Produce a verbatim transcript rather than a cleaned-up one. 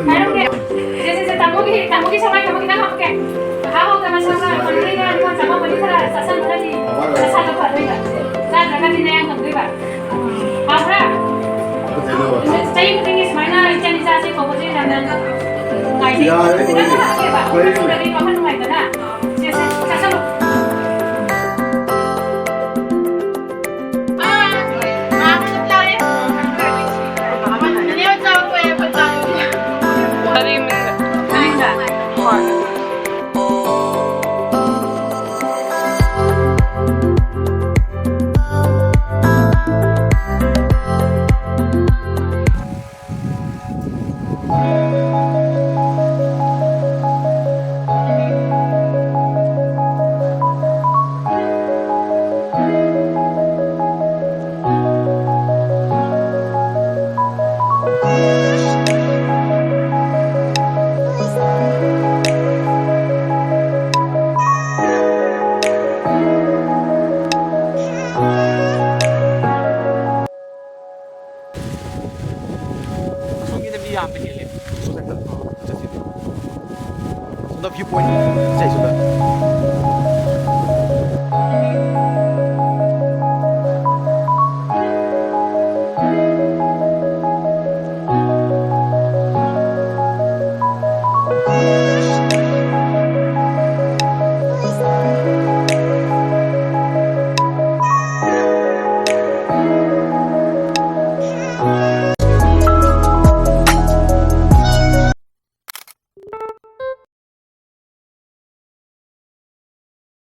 ꯍꯥꯏꯔꯛꯀꯦ꯫ ꯁꯦ, ꯁꯦ, ꯁꯦ, ꯇꯥꯃꯣꯒꯤ, ꯇꯥꯃꯣꯒꯤ ꯁꯦꯋꯥꯏ ꯇꯥꯃꯣ ꯈꯤꯇꯪ ꯍꯥꯞꯀꯦ꯫ ꯃꯍꯥ ꯍꯥꯎꯗꯅ ꯁꯝꯅ ꯐꯪꯗꯣꯏꯅ ꯑꯗꯨꯒ ꯆꯥꯃꯝꯃꯅꯤ ꯈꯔ ꯆꯥꯁꯟꯕꯅꯗꯤ ꯅꯁꯥꯗꯣ ꯐꯗꯣꯏꯕ꯫ ꯆꯥꯗ꯭ꯔꯒꯗꯤ ꯅꯌꯥꯡ ꯀꯪꯗꯣꯏꯕ꯫ ꯍꯥꯎꯕ꯭ꯔꯥ? ꯆꯍꯤ ꯈꯨꯗꯤꯡꯒꯤ ꯁꯨꯃꯥꯏꯅ ꯏꯆꯟ ꯏꯆꯥꯁꯦ ꯀꯧꯕꯁꯦ ꯌꯥꯝꯅ ꯅꯨꯡꯉꯥꯏꯖꯩ꯫ ꯌꯥꯔꯦ, ꯈꯤꯇꯪ ꯍꯥꯞꯀꯦꯕ꯫ ꯍꯣꯏ꯫ ꯆꯠꯊꯣꯛꯈ꯭ꯔꯗꯤ ꯋꯥꯈꯜ ꯅꯨꯡꯉꯥꯏꯗꯅ꯫ ꯁꯦ, ꯁꯦ, ꯆꯥꯁꯜꯂꯣ꯫ ꯑꯁꯣꯝꯒꯤꯗ ꯃꯤ ꯌꯥꯝꯕ ꯍꯦꯜꯂꯦ꯫ ꯁꯣꯝꯗ ꯆꯠꯁꯤꯅꯦ꯫ ꯁꯣꯝꯗ view point ꯁꯦ ꯁꯣꯝꯗ꯫